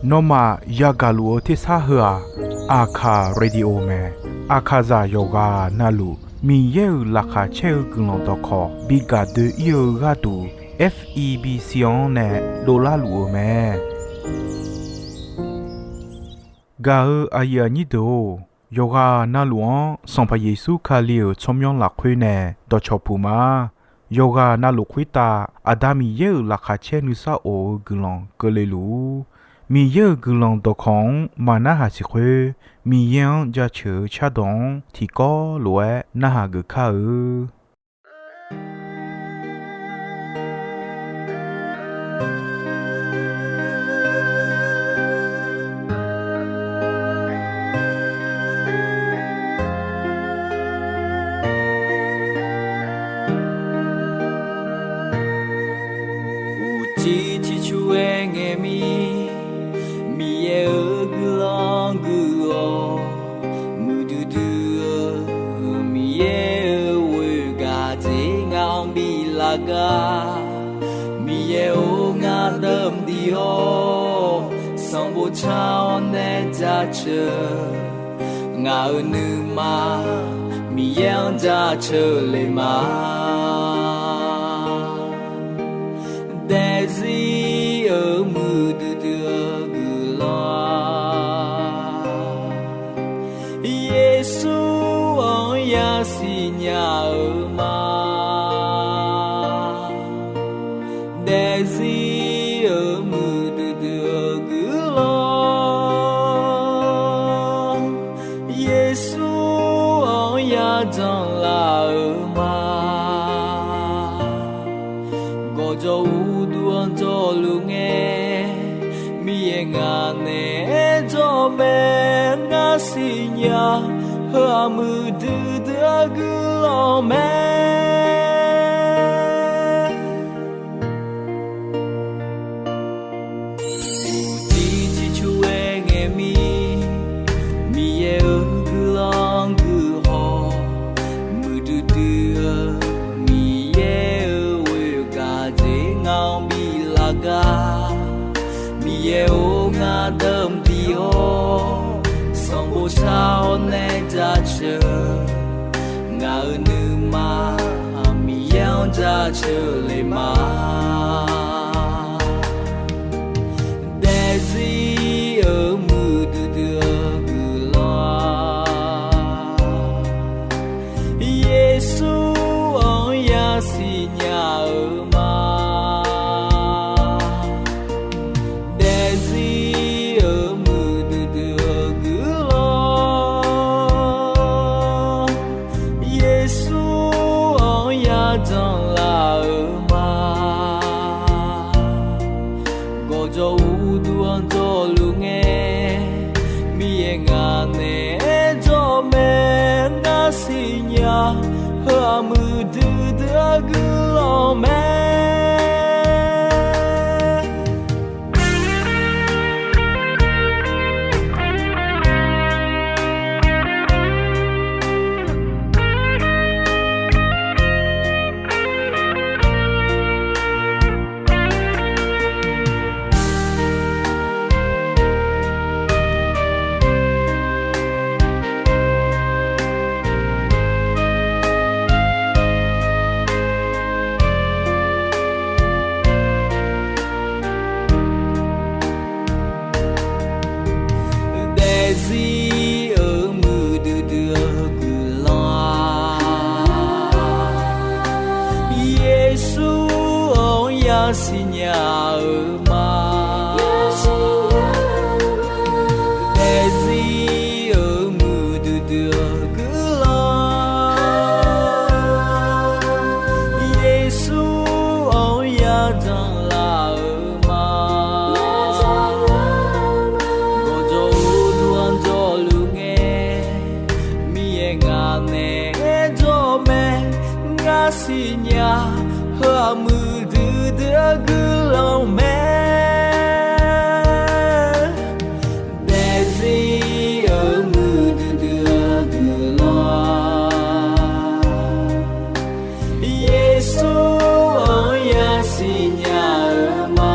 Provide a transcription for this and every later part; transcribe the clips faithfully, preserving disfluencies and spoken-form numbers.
Nawmaf yagaq luf-eu tersar heu-aq, Aqkaq Radio mae. Aqkaqzaq yawqghaq navluf Miqyaer-euq laqkhaq caer-eu guiqlanq dawqkawq bi gaq doe-ir-eu gharduq, F E B C-anr nae dovlar luf-eu mae. Gaq-eu aqyuif aqnyir deuq-or, yawqghaq navluf-anr Sanqpaq Yeqsur Kali-euq tsawrmyanr lafkhoer nae dawqcawq puq ma. Yawqghaq navluf khoertav Aqda Miqyaer-euq laqkhaq caer nuisar of-eu guiqlanq keuvle luf-ur. Miqyaer-euq guiqlanq dawqkawq-anr maqnarhaq siq khoer, Miqyaer-anr jaceuq-eu cardawq-anr tiqkawv lof-aer narhaq geuf kar-eu. Uqcif ciqcur-aer ngae mir, Miqyaer-euq guiqlanq guiq-awq. Muiqdui dui-eu Miqyaer-euq ghoegaq jeq ngaq-anr bi laf gar. Miqyaer-or, ngar deuq mqdiq-awr, sanqbof car-awr nae jaceuq. Ngaq-euq nuima Miqyaer-anr jaceuq le ma. Daefzir-euq muiqdui dui-eu guiqlanq-aq, Yeqsur-anr yasiq nya-eu ma. Daefzir-euq muiqdui dui-eu guiqlanq, Yeqsur-anr yajanq laf-eu ma. Gawqjawq uqduq-anr jawrluf ngae, Miqyaer ngaq naeq-aer jawr mae. Ngar siqnya, heu-aq muiqdui dui-eu guiqlanq mae. Uqcif ciqcur-aer ngae mir, Miqyaer-euq guiqlanq guiqhaw, muiqdui dui-eu Miqyaer-euq ghoegaq jeq ngaq-anr bi laf gar. Miqyaer-or, ngar deuq mqdiq-awr, sanqbof car-awr nae jaceuq. Ngaq-euq nuima Miqyaer-anr jaceuq le ma. Daefzir-euq muiqdui dui-eu guiqlanq-aq, Yeqsur-anr yasiq nya-eu ma. Daefzir-euq muiqdui dui-eu guiqlanq, Yeqsur-anr yajanq laf-eu ma. Gawqjawq uqduq-anr jawrluf ngae, Miqyaer ngaq naeq-aer jawr mae. Ngar siqnya, heu-aq muiqdui dui-eu guiqlanq mae. Daefzir-euq muiqdui dui-eu guiqlanq-aq, Yeqsur-anr yasiq nya-eu ma. Daefzir-euq muiqdui dui-eu guiqlanq, Yeqsur-anr yajanq laf-eu ma. Gawqjawq uqduq-anr jawrluf ngae, Miqyaer ngaq naeq-aer jawr mae. Ngar siqnya, heu-aq muiqdui dui-eu guiqlanq mae. Daefzir-euq muiqdui dui-eu guiqlanq, Yeqsur-anr yasiq nya-eu ma.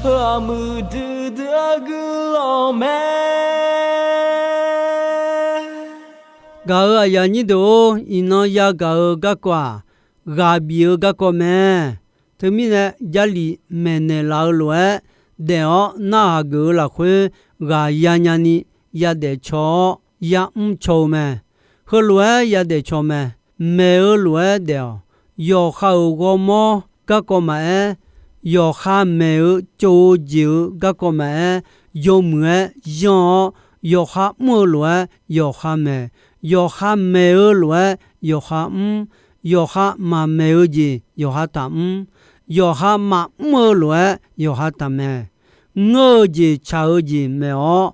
Heu-aq muiqdui dui-aer guiqlanq mae. Gaq-euq aqyuif aqnyir deuq-or, iqnan yagaq-eu garkawv-aq, ghaq bif-eu garkawv mae. Teumirnae, Jarlif maeqnaeq laf-eu lof-aer daef-awr narhaq geuf-eu lafkhoer ghaq yanya ni yadaef caw-awr ya'mr caw-eu mae. Heulof-aer yadaef caw mae. Maeq-eu lof-aer daef-awq. Yawqha-euq ghawrmawr garkawv maqaer, yawqha maeq-eu tsov-eu jeq-eu garkawv maqaer, yawmuiq-aer yanr-awr, yawqha mr-eu lof-aer yawqha maeq, yawqha maeq-eu lof-aer yawqha mr, yawqha maqmaeq-eu jeq yawqha taqmr, yawqha maqmr-eu lof-aer yawqha taqmaeq. Ngeur-eu jeq tsaq-eu jeq maeq-awr,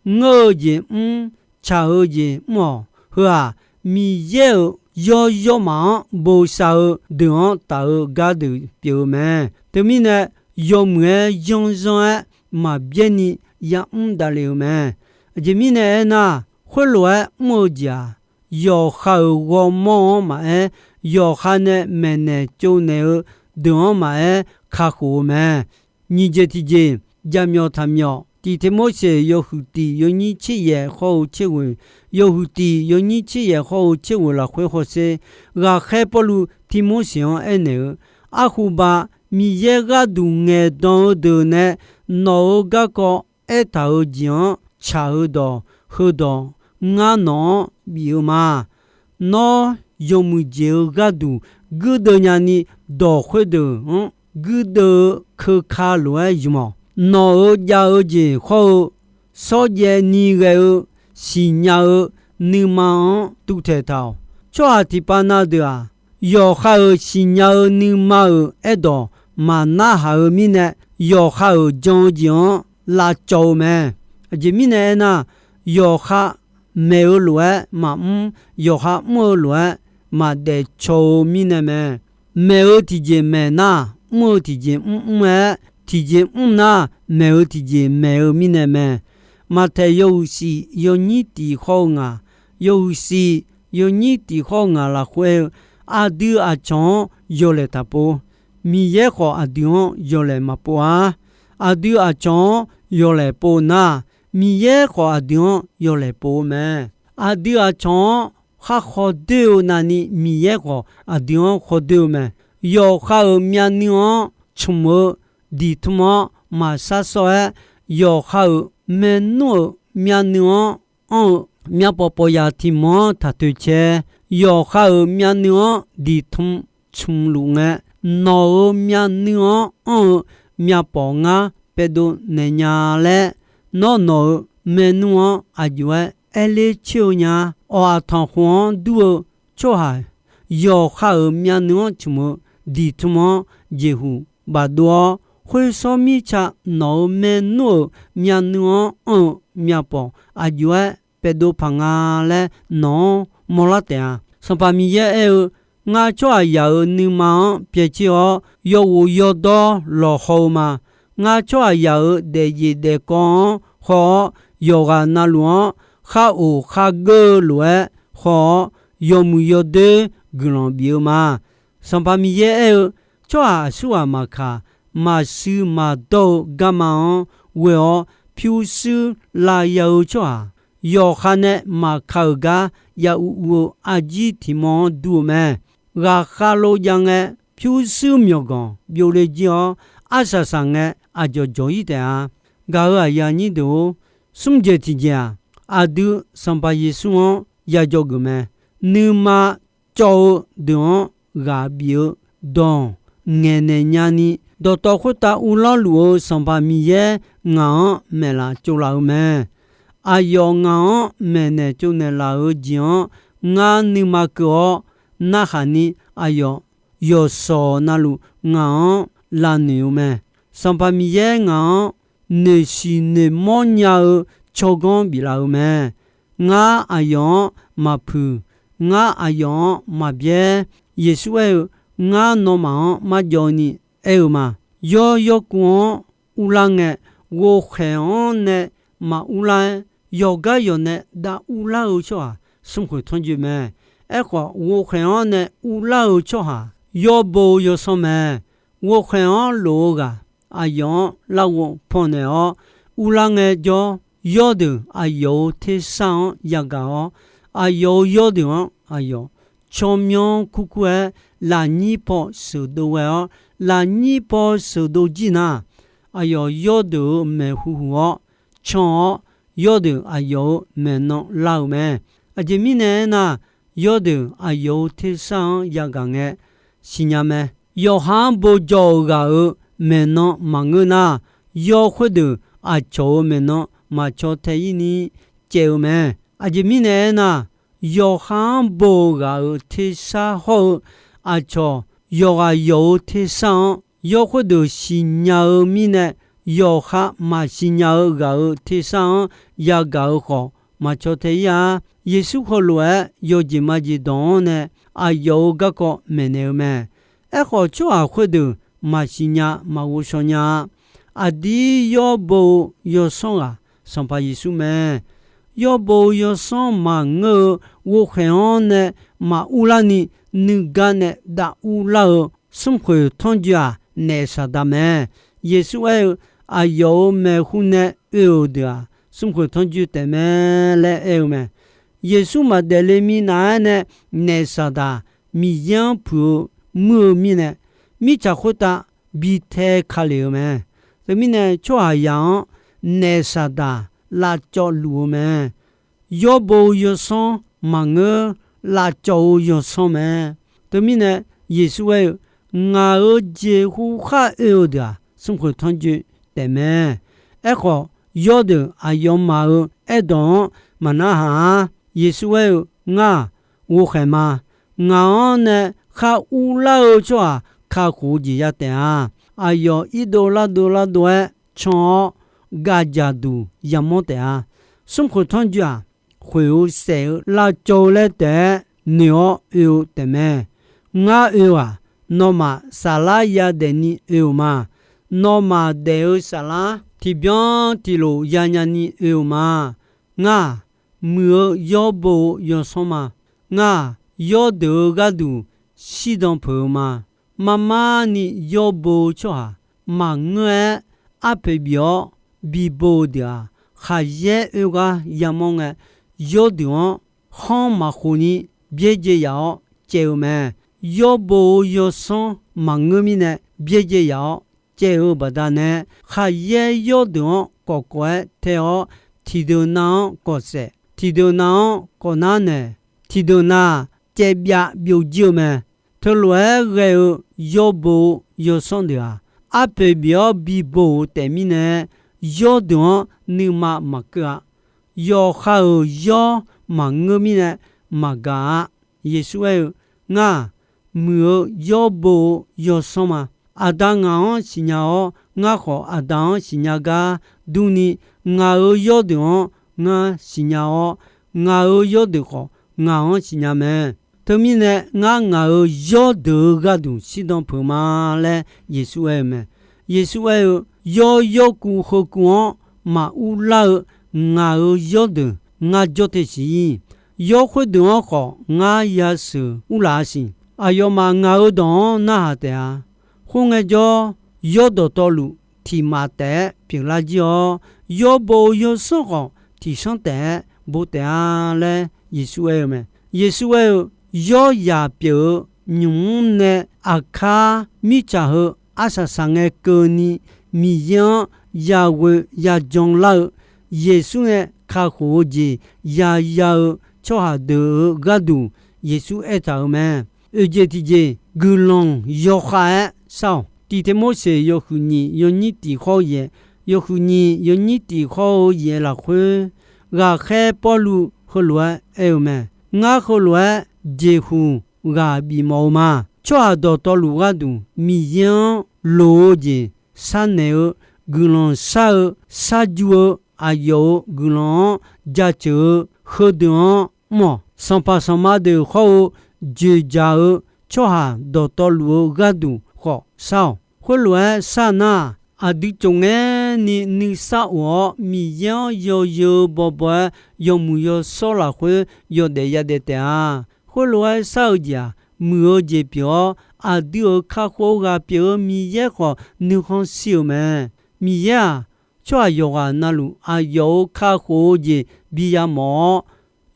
ngeur-eu jeq mr, tsaq-eu jeq mr-awq. Heu-aq, Miqyaer-euq yawr yawrmaf-anr bosav-eu deuq-anr taf-eu gardeuq pyeuf-eu mae. Teumirnae, yawmuiq-aer yanrzanr-aer maqbyaer ni ya'mr davlef-eu mae. Aqjeq mirnae aernar, khoerlof-aer mr-eu jeq-aq, yawqha-euq ghawrmawr-anr maqaer, yawqha nae maeqnaeq tsovnaeq-eu deuq-anr maqaer, kakhof-eu mae. Nyiq jeq tiqjeq, jaqmyawf taqmyawf, tiq Tirmorseq yawhuiq tiq yawnyir tser yaef khawr-eu tser ghoeq, yawhuiq tiq yawnyir tser yaef khawr-eu tser ghoeq lafkhoer hawsher, ghaqkhaer Pawrluv Tirmorseq-anr aernaeq-eu, arhuba, Miqyaer gharduq ngaeqdan-eu deuq nae nawq-euq garkawv aertaq-eu jeq-anr tsaq-eu dawq heudawq ngar nawq-anr bif-eu ma. Nawr yawmuiq jeq-eu gharduq guirdeuv nyani dawq khoerdeuq-anr guirdeuv-eu keuka lof-aer ymq-awq. Nawq-euq jav-eu jeq hawr-eu shawrjaev ni ghae-eu siqnya-eu nuima-anr tuvtaeq taq-awq. Tsawrhaq tiqpav na deuq-aq, yawqha-euq siqnya-eu nuima-euq aerdawq maqnarhaq-eu mirnae, yawqha-euq jan-eu jeq-anr lavcawv-eu mae. Aqjeq mirnae aernar, yawqha maeq-eu lof-aer maqmr, yawqha mr-eu lof-aer maqdaef caw-eu mirnae mae. Maeq-eu tiqjeq maeq nar, mr-eu tiqjeq mr mr-aer, tiqjeq mr nar, maeq-eu tiqjeq maeq-eu mirnae mae. Maqtaeq yawhuiq shif yawnyir tiq khawr-eu ngaq, yawhuiq shif yawnyir tiq khawr-eu ngaq lafkhoer-eu, aqdui aqcawq-anr yawlaeq taqpov. Miqyaer khawf aqdui-anr yawlaeq maqpov-a. Aqdui aqcawq-anr yawlaeq pov nar, Miqyaer khawf aqdui-anr yawlaeq pov-eu mae. Aqdui aqcawq-anr khar khawdoer-eu navni Miqyaer khawf aqdui-anr khawdoer-eu mae. Yawqha-euq myavnuiv-anr cmq-eu diqtmq-anr maqshar sawr-aer, yawqha-euq maernmr-euq myavnuiv-anr anr-eu myavpawf pawfyaf tiq mq-anr taq toeq cae. Yawqha-euq myavnuiv-anr diqtmq cmq luf ngae, nawq-euq myavnuiv-anr anr-eu myavpawf ngar paevdov naeq nya laer, nawr nawq-euq maernmr-anr aqjox-aer aerler coer-eu nya. Awq-af tanqkhoq-anr dur-eu tsawrhaq, yawqha-euq myavnuiv-anr cmq-eu diqtmq-anr jeqhuq bafdov-awr, khoer sawr mirtsa nawq-euq maernmr-euq myavnuiv-anr anr-eu myavpawf aqjox-aer paevdov paq nga laer nawq-anr mawrlar taef-a. Sanqpaq Miqyaer aer-eu, Ngar tsawrhaqzaq-euq nuima-anr pyaev tser-awr, yawghof yawdawr lawqhaw-eu ma. Ngar tsawrhaqzaq-euq daefzef daefkawv-anr haw-awr, yawqghaq navluf-anr khar of khar geur-eu lof-aer haw-awr, yawmuiq yawdoer guiqlanq bif-eu ma. Sanqpaq Miqyaer aer-eu, Tsawrhaq aqsurghaq maqkaq, maqshuir maqdawr-eu garma-anr ghoe-awr pyurshuir lavya-eu tsawrhaq, yawqha nae maqka-euq gar ya uv uv-eu arjir tiq mawr-anr dur-eu mae. Ghaqkhav lo jav ngae, pyurshuir myawqganq byovle jir-awr, arsaq saq ngae, aqdzawq dzawq-ir taef-a. Gaq-euq aqyuif aqnyir deuq-or, smr jeq tiqjeq-aq, aqdui Sanqpaq Yeqsur-anr yajawr geuf mae. Nuima cawv-eu deuq-anr ghaq bif-eu dawq ngaeqnaeq nyani, dawqtawv khoertav uvlanr luf-eu Sanqpaq Miqyaer ngaq-anr maeqlaf tsovlaf-eu mae. Aqyawf ngaq-anr maeqnaeq tsovnaeq laf-euq jeq-anr ngar nuima keuv-awr narhaq ni, aqyawf yawqshawq navluf ngaq-anr lavnoeq-eu mae. Sanqpaq Miqyaer ngaq-anr noeqshiq noeqmawr nya-eu tsawrganr biflaf-eu mae. Ngar aqyawf-anr maqpuiq, ngar aqyawf-anr maqbyaer. Yeqsur aer-eu, Ngar nawmaf-anr marjawv ni aer-eu ma. Yawr yawrkuv-anr urlar ngae, ghovkhaeq-anr nae maqurlar-aer, yawqgar yawq nae dav urlar-eu tsawrhaq smrkhoeq tanrjoe mae. Aerkhawf, ghovkhaeq-anr nae urlar-eu tsawrhaq yawbo yawsanr mae. Ghovkhaeq-anr lof-eu ghaq aqyawf-anr larghov pannaeq-awr, uvlanr ngaejawr, yawrdeuq aqyawf-euq tersar-anr yagaq-awr, aqyawf-euq yawrdeuq-anr aqyawf tsawrmyanr kurkur-aer, lafnyir paw sheuqdov ghae-awr, lafnyir paw sheuqdov jir nar, aqyawf yawrdeuq-euq maeqhu huq-awr, can-awr, yawrdeuq aqyawf-euq maeqnan lar-eu mae. Aqjeq mirnae aernar, yawrdeuq aqyawf-euq tersar-anr yagaq ngae siqnya mae. Yawqha-anr bojawr-euq ghaq-euq maeqnan maqngeur nar, yawr khoerdeuq aqcawq-euq maeqnan maqcaw tae-ir ni caev-eu mae. Aqjeq mirnae aernar, yawqha-anr bo-eu ghaq-euq tersar hawr-eu aqcawq yawqghaq yawq-euq tersar-anr yawr khoerdeuq siqnya-eu mirnae, yawqha maqsiq nya-eu ghaq-euq tersar-anr yagaq-eu khawf maqcaw tae-ir-a. Yeqsur heulof-aer yawjeq majeq dawq-anr nae aqyawf-euq garkawv maeqnaeq-eu mae. Aerkhawf, tsawrhaq khoerdeuq maqsiq nya, maqghovshaw nya-a. Aqdir yawr bo-eu yawsanr ghaq Sanqpaq Yeqsur mae. Yawr bo-eu yawsanr maqngeur-eu ghovkhaeq-anr nae maqur larni nuigar nae dav ur lar-eu smrkhoeq tanrjoe-aq, naef Saqdaq mae. Yeqsur aer-eu, aqyawf-euq maeqhu nae oe-euq deuq-aq, smrkhoeq tanrjoe taef mae laer aer-eu mae. Yeqsur maqdaef le minav-aer nae naef Saqdaq Miqyaer-anr puiq-eu muir-eu mirnae, mirtsaq khoertav bi tae ka lef-eu mae. Teumirnae tsawrhaqzaq-anr naef Saqdaq lavcawv luf-eu mae. Yawr bo-eu yawsanr maqngeur, lavcawv-eu yawsanr mae. Teumirnae Yeqsur aer-eu, ngaq-euq jeqhu khar oe-eu deuq-aq, smrkhoeq tanrjoe taef mae. Aerkhawf, yawrdeuq aqyawfmaf-euq aerdawq-anr maqnarhaq-ar. Yeqsur aer-eu, ngar-aq, ghovkhaeq ma. Ngaq-anr nae khar urlar-eu tsawrhaq kakhof-eu jeq ya taef-a. Aqyawf irdov lardov lardov-aer can-awr, gavdzaq duq yamawr taef-a. Smrkhoeq tanrjoe-aq, khoeq-eu saef-eu lavcawv-eu laer taef-aer noeq-awr oe-eu taef mae. Ngar oe-aq, nawmaf saflar yadaef ni oe-euq ma. Nawmaf daef-eu saflar tiqbyan tiqlof yanya ni oe-euq ma. Ngar-aq, muiq-eu yawr bo-eu yawsanr ma. Ngar-aq, yawrdeuq-eu gharduq shirdan peuq-eu ma. Marmar ni yawr bo-eu tsawrhaq maqngeur-aer arpoeq bif-awr bibo-eu deuq-aq, khaqyaer oe gar yamawr ngae, yawrdeuq-anr khanr maqkhof ni byaerdzae yaf-awr caev-eu mae. Yawr bo-eu yawsanr maqngeur mirnae byaerdzae yaf-awr caev-eu baqdanae, khaqyaer yawrdeuq-anr kawf kawf-aer tae-awr, tiqdeuq nav-anr kawf saef, tiqdeuq nav-anr kawf nar naeq, tiqdeuq nav caev byav byovjir-eu mae. Teulof-aer ghae-eu yawr bo-eu yawsanr deuq-aq, arpoeq bif-awr bibo-euq taef mirnae, yawrdeuq-anr nuima maqkeuv-a. Yawqha-euq yawr maqngeur mirnae maqgaq-a. Yeqsur aer-eu, ngar-aq, muiq-eu yawr bo-eu yawsanr ma. Aqda ngaq-anr siqnya-awr, ngar khawf Aqda-anr siqnya gar durni, ngaq-euq yawrdeuq-anr ngar siqnya-awr, ngaq-euq yawrdeuq khawf ngaq-anr siqnya mae. Teumirnae ngar ngaq-euq yawrdeuq-eu gharduq shirdan peuq ma laer Yeqsur aer-eu mae. Yeqsur aer-eu, yawr yawrkuv heukuv-anr maqur lar-eu ngaq-euq yawrdeuq ngar jawr te siq-ir. Yawr khoerdeuq-anr khawf ngar yasheuq urlaf siq. Aqyawfmaf ngaq-euq dawq-anr narhaq taef-a. Khoerngae jawr, yawr dawqtawvluf tiq maf taef-aer pyeuflar jir-awr, yawr bo-eu yawsanr khawf tiq sanr taef-aer bo taef-a laer Yeqsur aer-eu mae. Yeqsur aer-eu, yawr yaq pyeuf-eu nymq mr nae aqkar mirtsaq heu arsaq saq ngae keuvni Miqyaer-anr yaghoe yajan lar-eu, Yeqsur nae kakhof-eu jeq yaya-eu tsawrhaq deuq-euq gharduq Yeqsur aertaq-euq mae. Oeqjeq tiqjeq guiqlanq yawkhav-aer shar-awq. Tiqteq Morseq yawhuiq nyiq yawnyir tiq khawr-eu yaeq, yawhuiq nyiq yawnyir tiq khawr-eu yaeq lafkhoer, ghaqkhaer Pawrluv heulof-aer aer-eu mae. Ngar heulof-aer jeqhuq ghaq bifmawf-eu ma. Tsawrhaq dawqtawvluf gharduq Miqyaer-anr loq-eu jeq sharnaeq-eu, guiqlanq shar-eu, shar ju-eu, aqyawf-euq guiqlanq-anr jaceuq-eu heudeuq-anr mr-awq. Sanqpaq sanqma deuq hawr-eu dzoeqdzaq-eu tsawrhaq dawqtawvluf-eu gharduq khawf shar-awq. Khoerlof-aer shar nar-aq, aqdui tsofngaer ni nuisar of-awr Miqyaer-anr yawzeu bawbaw-aer yawmuiq yawshawr lafkhoer yawdaef yadaef taef-a. Khoerlof-aer shar-eu jeq-aq, muiq-eu jeq pyeuf-awr aqdui-euq kakhof-eu ghaq pyeuf-eu Miqyaer khawf nuikhanr shir-euq mae. Miqyaer-aq, tsawrhaq yawqghaq navluf aqyawf-euq kakhof-eu jeq bi yamawf-awr,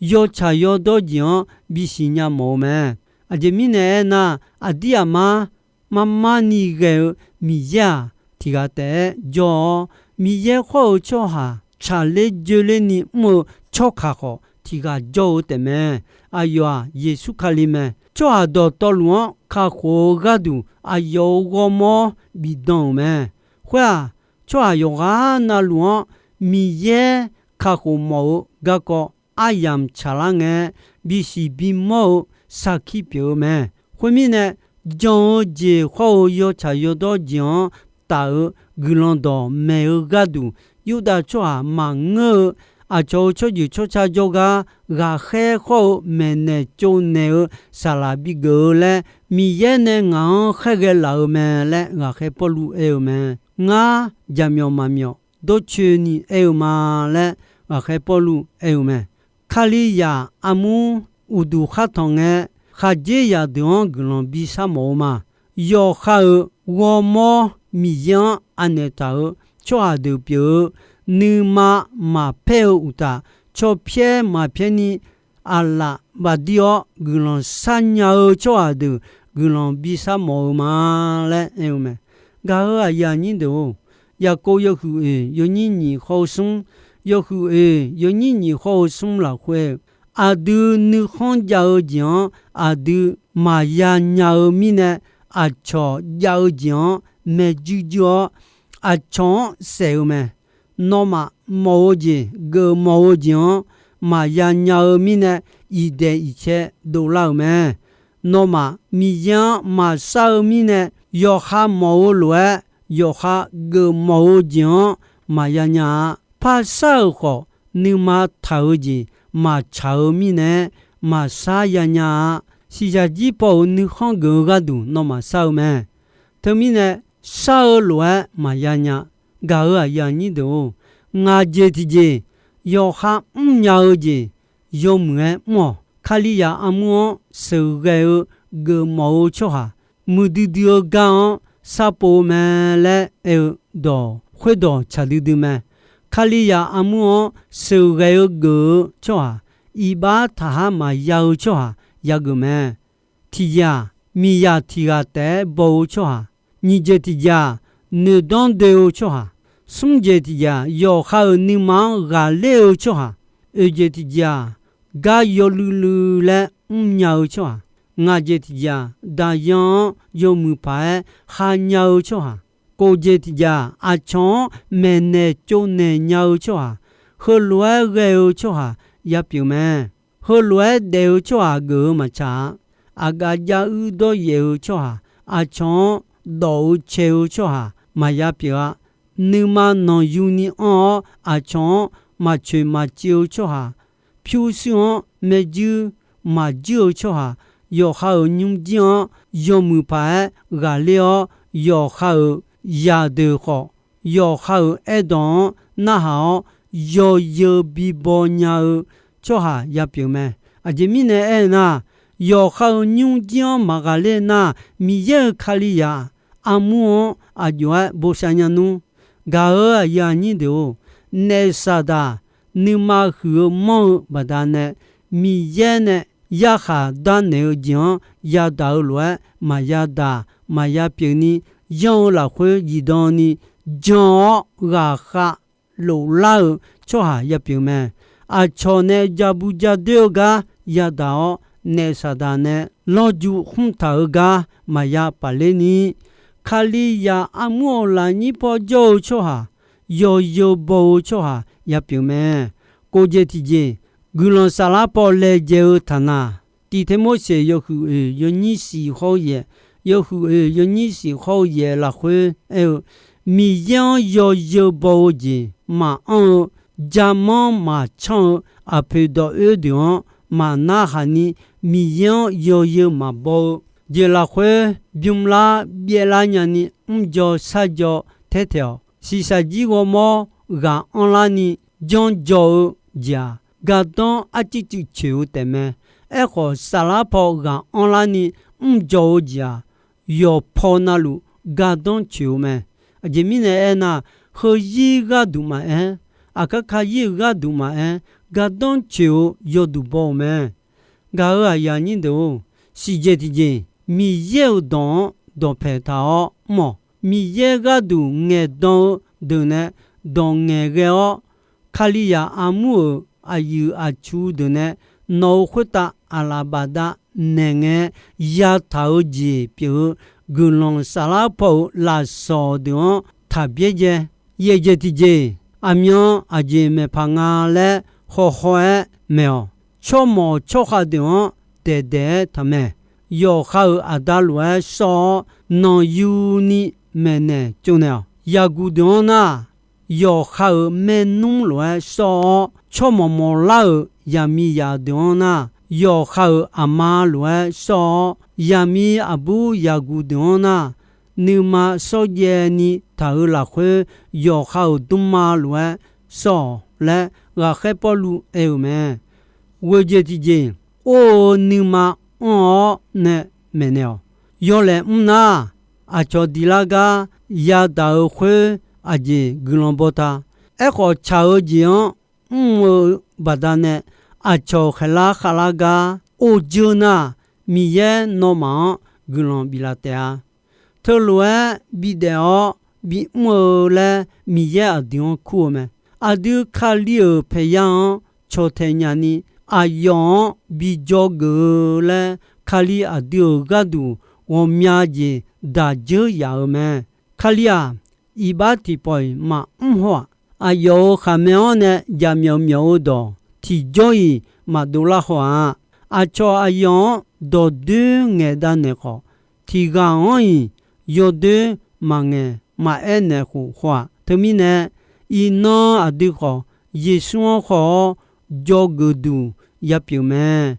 yawtsaq yawdawr jeq-anr bisiq nya mawf-eu mae. Aqjeq mirnae aernar, aqdir aqmar marmar ni ghae-eu Miqyaer-aq, tiq ghaq taef-aer jawr-awr, Miqyaer khawr-eu tsawrhaq tsaqler joerler ni mr-eu tsawrkaq khawf tiq ghaq jawr-eu taefmae. Aqyawf-aq, Yeqsur Kali mae. Tsawrhaq dawqtawvluf-anr kakhof-eu gharduq aqyawf-euq ghawrmawr bifdan-euq mae. Khoer-aq, tsawrhaq yawqghaq navluf-anr Miqyaer kakhof mawf-eu garkawv aryamq tsaqlar ngae, bisiq bimawr-eu sarkir pyeuf-eu mae. Khoermirnae, jan-eu jeq khawr-eu yawtsaq yawdawr jeq-anr taf-eu guiqlanq dawq maeq-eu gharduq, Yurdav tsawrhaq maqngeur-eu aqcawq-euq tsawrjeuq tsawrca jawrgar ghaqkhaer khawr-eu maeqnaeq tsovnaeq-eu saqlaq bigeuf-eu laer, Miqyaer nae ngaq-anr khaerghae laf-eu mae laer ghaqkhaer Pawrluv aer-eu mae. Ngar jaqmyawf maqmyawf dawrcoeni aer-eu ma laer ghaqkhaer Pawrluv aer-eu mae. Kalizaq armur uqduq khar tanq ngae, khaqdzerzaq deuq-anr guiqlanq bishar mawf-eu ma. Yawqha-euq ghawrmawr Miqyaer-anr anaeq taq-euq tsawrhaq deuq pyeuf-eu, nuima maqpaer-eu uqtaf, cawpyaer maqpyaer ni aqlaf bafdir-awr guiqlanq sharnya-eu tsawrhaq deuq guiqlanq bishar mawf-eu ma laer aer-eu mae. Gaq-euq aqyuif aqnyir deuq-or, Yaqkov yawhuiq oeq yawnyir nyiq khawr-eu smr, yawhuiq oeq yawnyir nyiq khawr-eu smr lafkhoer, aqdui nuikhanr jav-eu jeq-anr aqdui maqya nya-eu mirnae, aqcawq jav-eu jeq-anr maeq juir juir-awr, aqcawq-anr saef-eu mae. Nawmaf mawf-eu jeq, geufmawf-eu jeq-anr maqya nya-eu mirnae, iqdaeq iqcae dovlar-euq mae. Nawmaf Miqyaer-anr maqshar-eu mirnae, yawqha mawf-eu lof-aer, yawqha geufmawf-eu jeq-anr maqya nya-a. Parshar-euq khawf, nuima taq-eu jeq maqtsaq-eu mirnae, maqshar ya nya-a. Shiqshaq jir paw-euq nuikhanr geuf-eu gharduq nawmaf shar-eu mae. Teumirnae, shar-eu lof-aer maqya nya. Gaq-euq aqyuif aqnyir deuq-or, ngaq jeq tiqjeq yawqha mrnya-eu jeq yawmuiq-aer mr-awq. Kalizaq armur-anr sheuqghae-eu geufmawf-eu tsawrhaq, muiqdui dui-eu gar-anr sharpov-eu mae laer aer-eu dawq khoerdawq tsaq duidui mae. Kalizaq armur-anr sheuqghae-eu geuf-eu tsawrhaq, iqbax taqhar maqya-eu tsawrhaq yageuf mae. Tiqjeq-aq, miqzaq tiq ghaq taef-aer baw-eu tsawrhaq, nyiq jeq tiqjeq-aq, noeqdanr doe-eu tsawrhaq, smr jeq tiqjeq-aq, yawqha-euq nuima-anr ghaqler-eu tsawrhaq, oeq jeq tiqjeq-aq, gar yawluiv luiv laer mrnya-eu tsawrhaq, ngaq jeq tiqjeq-aq, daqyan-anr yawmuiq paq-aer khanya-eu tsawrhaq, kof jeq tiqjeq-aq, aqcawq-anr maeqnaeq tsovnaeq nya-eu tsawrhaq, heulof-aer ghae-eu tsawrhaq ya pyeuf mae. Heulof-aer daef-eu tsawrhaq geuf-eu maqtsaq-a. Aqgaf jav uir dawryaef-eu tsawrhaq, aqcawq-anr dawq-eu cae-eu tsawrhaq maqya pyeuf-a. Nuima nanqyuni anr-awr, aqcawq-anr maqcoeq maqciv-eu tsawrhaq, pyurshuir-anr maerjuir maqjuir-eu tsawrhaq, yawqha-euq nymrjir-anr yawmuiq paq-aer ghaqler-awr, yawqha-euq zaqdeuq khawf, yawqha-euq aerdawq-anr narhaq-awr, yawzeu bibaw nya-eu tsawrhaq ya pyeuf mae. Aqjeq mirnae aernar, yawqha-euq nymrjir-anr maqghaqler nar, Miqyaer-euq Kalizaq armur-anr aqjox-aer bosav nya nmr. Gaq-euq aqyuif aqnyir deuq-or, naef Saqdaq nuima huiq-eu manr-eu baqdanae, Miqyaer nae yarkhaq darnaeq-eu jeq-anr yadaq-eu lof-aer maqya daq maqya pyeuf ni, yanr-eu lafkhoer zifdan ni jan-awr ghaqkhav loflar-eu tsawrhaq ya pyeuf mae. Aqcawq nae ja bu ja doer-eu gar yadaq-awr, naef Saqdaq nae lawrju khmr taq-eu gar maqya paqler ni, Kalizaq armur-euq lafnyir paw jawr-eu tsawrhaq, yawzeu baw-eu tsawrhaq ya pyeuf mae. Kof jeq tiqjeq, guiqlanq saflar paw laejae-eu taqnaq, Tiqte Morseq yawhuiq oeq yawnyir shif hawr-eu yaeq, yawhuiq oeq yawnyir shif hawr-eu yaeq lafkhoer aer-eu, Miqyaer-anr yawzeu baw-eu jeq maqanr-eu, jamanr maqcanr-eu aqpoeq dawq-oer deuq-anr maqnarhaq ni, Miqyaer-anr yawzeu maqbaw-eu jeq lafkhoer bymrlar byaevlar nyani mrdzaw sharjaw taertaeq-awq. Shiqshaq jir ghawrmawr ghaq anrlar ni janrdzaw-eu jeq-aq, gardanr arcuiv cuiv coeq-eu taefmae. Aerkhawf, saflar paw ghaq anrlar ni mrdzaw-eu jeq-aq, yawqpaw navluf gardanr coeq-eu mae. Aqjeq mirnae aernar, heuzir gharduq maqaer, aqkar kayir-euq gharduq maqaer, gardanr coeq-eu yawduq baw-euq mae. Gaq-euq aqyuif aqnyir deuq-or, siqjeq tiqjeq Miqyaer-euq dawq-anr dawqpaeq taq-awr mr-awq. Miqyaer gharduq ngaeqdan-eu deuq nae dawq ngaeqghae-awr, Kalizaq armur-euq aqyuif aqtsu deuq nae nawq-euq khoertav aqlaf bafdav naeqngae yataq-eu jeq pyeuf-eu guiqlanq saflar paw-euq lafsawq deuq-anr taq byaerdzae. Yaeqjeq tiqjeq, aqmyan aqjeq maeqpaq nga laer hawhaw-aer maeq-awq. Tsawrmawq tsawrkhav deuq-anr daeqdaeq-aer taqmaeq. Yawqha-euq aqda lof-aer sawr-awr, nanqyuni maeqnaeq tsovnaeq-awq. Yaqguq deuq-anr nar, yawqha-euq maernmr lof-aer sawr-awr, tsawrmawq mawqlar-euq yaqmiqzaq deuq-anr nar, yawqha-euq aqma lof-aer sawr-awr, yaqmiq aqbur yaqguq deuq-anr nar, nuima shawrjaev ni taq-euq lafkhoer, yawqha-euq dmrma lof-aer sawr-awq laer, ghaqkhaer Pawrluv aer-euq mae. Ghoeqjeq tiqjeq, or-eu nuima anr-awr nae maeqnaeq-awq. Yawlaeq mr nar, aqcawq diq lar gar yadaq-euq khoer aqjeq guiqlanq baw ta. Aerkhawf, tsaq-eu jeq-anr mr-eu baqdanae aqcawq khaeqlar khavlar gar or dzeur nar, Miqyaer nawmaf-anr guiqlanq biflaf taef-a. Teulof-aer bidaef-awr bimr-eu laer Miqyaer aqdui-anr kur-eu mae. Aqdui Kali-euq paeqya-anr cawqtaeq nyani, aqyawf-anr bi dzawgeuf-eu laer Kali aqdui-euq gharduq ghawqmya jeq daq dzeur yaf-eu mae. Kali-aq, iqbax tiqpawf-iq maqmr haw-aq. Aqyawf-euq khaqmae-anr nae jaqmyawf myawf-eu dawq tiqjawr-iq maqdov lar haw-aq. Aqcawq aqyawf-anr dawqdoer ngaeqdav naeq khawf, tiq ghaq-anr-iq yawdoer maqngaeq maqaer naeq khof haw-aq. Teumirnae, iqnan aqdui khawf, Yeqsur-anr haw-awr dzawgeuf duq yapyeuf mae.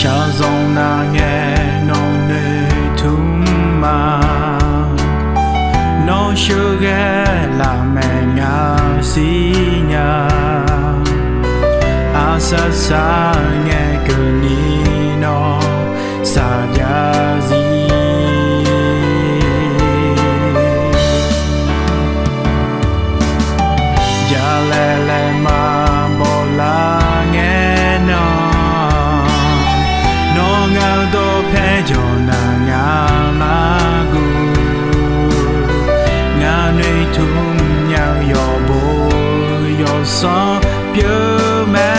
Shaqzanq nar ngae nawq noeqtmq ma. Nawr sheuqghae lafmaeq nga siqnya. Aqsar sar ngae keuvni nawr saqjav zir. Jalaeq laeq maqbaw lar ngae nan, nawr ngaq-eu dawqpae jawq nar ngaq nar guv. Ngaq noeqtmq nya-eu yawqbo yawqsanr pyeuf mae.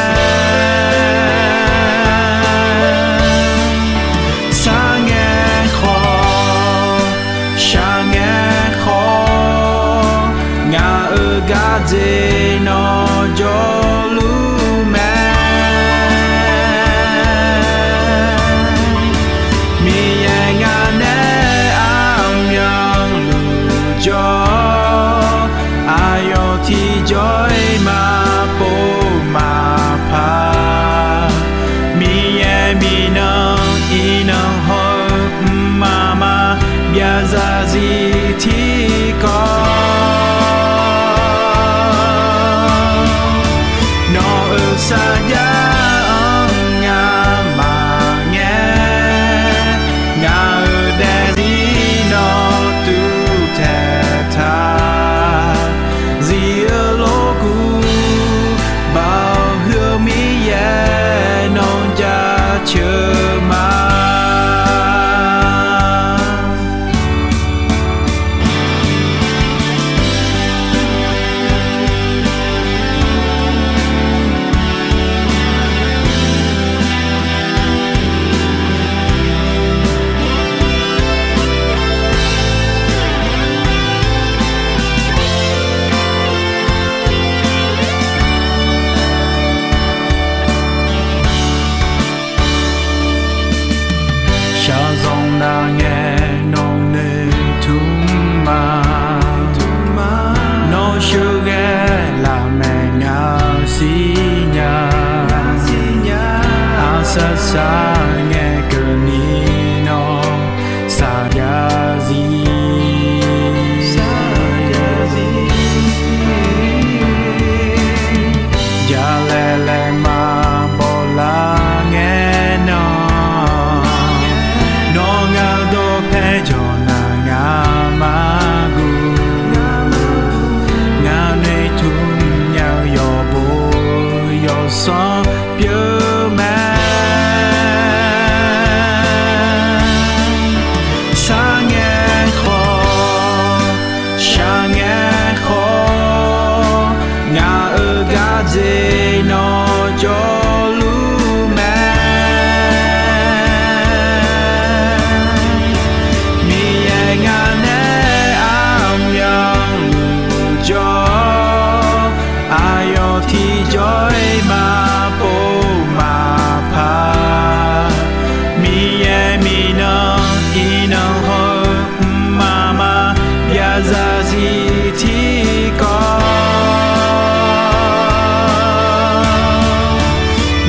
Sar ngae khawf, shaq ngae khawf, ngaq-euq gardzer nawr jawrluf mae. Miqyaer ngaq nae aqmyanluf jawr, aqyawf tiqjawr-iq maqpov maqpar. Miqyaer miqnan iqnan haw-eu mqmaq maqbyav zarzir tiqkawv. Sarngae keuvni nawr saqya zir. Jalaeq laeqma bawlar ngae nan, nawr ngaq dawqpae jawqnaq ngaq maqguv. Ngaq noeqtmq nya-eu yawqbo yawsanr pyeuf mae. Sarngae khawf, shaqngae khawf, ngaq-euq gardzer nawr jawrluf mae. Miqyaer ngaq nae armyanluf jawr-awr, aqyawf tiqjawr-iq maqpov maqpar. Miqyaer miqnan iqnan haw-eu mqmaq maqbyav zarzir tiqkawv,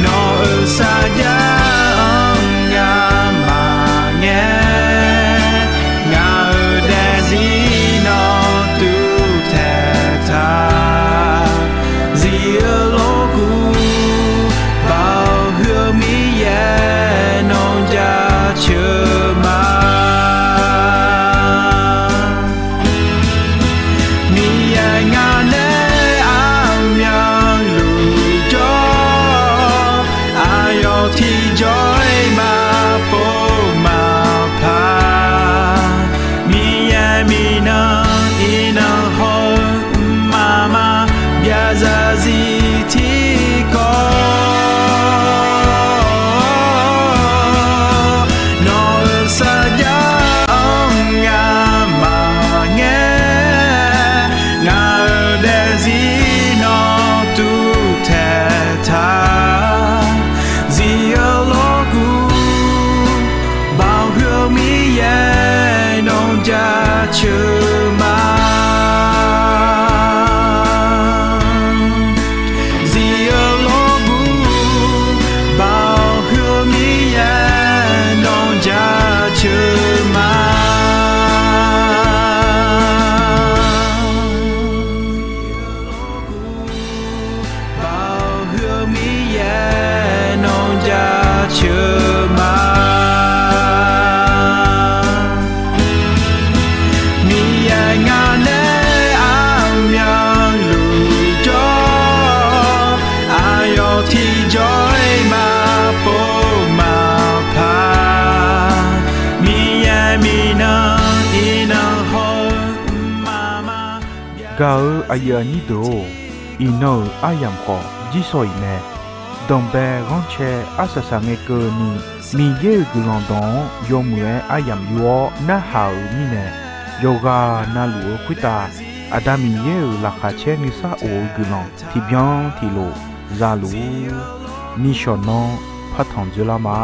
nawq-euq sarjax-anr ngamaf ngae, ngaq-euq daefzir nawr tuvtaeq taq. Zif-eu lorguv, Baoq huiq-eu Miqyaer nawr jaceuq ma. Miqyaer ngaq nae armyanluf jawr-awr, aqyawf tiqjawr-iq maqpov maqpar. Miqyaer miqnan iqnan haw-eu mqmaq maqbyav zarzir tiqkawv, nawq-euq sarjax-anr ngamaf ngae, ngaq-euq daefzir nawr tuvtaeq taq. Zif-eu lorguv, Baoq huiq-eu Miqyaer nawr jaceuq ma. Zif-eu lorguv, Baoq huiq-eu Miqyaer nawr jaceuq ma. Baoq huiq-eu Miqyaer nawr jaceuq ma. Miqyaer ngaq nae armyanluf jawr-awr, aqyawf tiqjawr-iq maqpov maqpar. Miqyaer miqnan iqnan haw-eu mqmaq maqbyav. Gaq-euq aqyuif aqnyir deuq-or, iqnan-euq aryamq khawf jirsawq iq mae. Danqbae ghanrcae arsaq saq ngae keuvni, Miqyaer-euq guiqlanq dawq-anr yawmuiq-aer aryamq yur-awr narhaq-euq mirnae, yawqghaq navluf-eu khoertav Aqda Miqyaer-euq laqkhaq caer nuisar of-eu guiqlanq tiqbyan tiqlof za luf-ur. Nishawq nanr partanq dzeurlar ma.